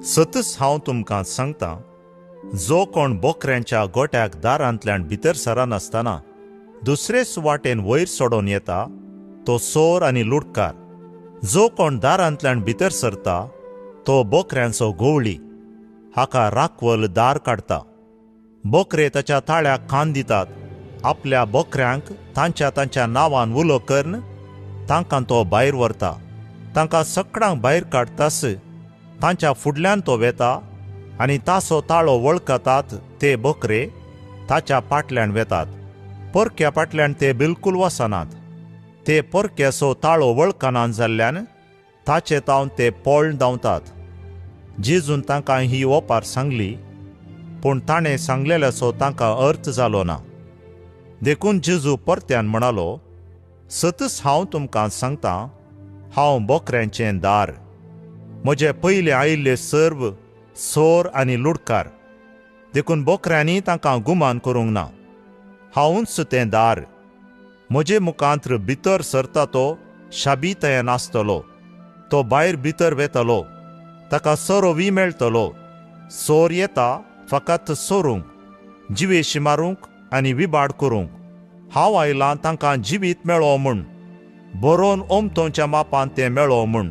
सतच हांव तुमकां सांगता, जो कोण बोकऱ्यांच्या गोट्याक दारांतल्यान भितर सरनासतना दुसरेच वाटेन वयर सोडून येता तो सोर आनी लुटकार. जो कोण दारांतल्यान भितर सरता तो बोकऱ्यांचो गोवळी. हाका राखवल दार काडटा. बोकरे ताच्या ताळ्याक कान दितात. आपल्या बोकऱ्यांक तांच्या तांच्या नांवान उलो करून तांकां तो भायर व्हरता. तांकां सकडांक भायर काडटास तांच्या फुडल्यान तो वेता आनी तासो ताळो वळखतात ते बोकरे ताच्या पाटल्यान वेतात. परक्या पाटल्यान ते बिलकूल वचनात. ते परक्याचो ताळो वळखनात जाल्ल्यान ताचे तावन ते पळ धांवतात. जेजून तांकां ही ओपार सांगली, पूण ताणें सांगलेल्याचो तांकां अर्थ जालो ना. देखून जेजू परत्यान म्हणालो, सतच हांव तुमकां सांगता, हांव बोकऱ्यांचें दार. म्हजे पयले आयिल्ले सर्व सोर आनी लुडकार, देखून बोकऱ्यांनी तांकां गुमान करूंक ना. हांवूच तें दार. म्हजे मुखांत्र भितर सरता तो शाबीतयान आसतलो. तो भायर भितर वेतलो, ताका सरोवी मेळटलो. सोर येता फकत सोरूंक, जिवेशी मारूंक आनी विबाड करूंक. हांव आयलां तांकां जिवीत मेळो म्हूण, बरोवन ओमतोंच्या मापान तें मेळो म्हूण.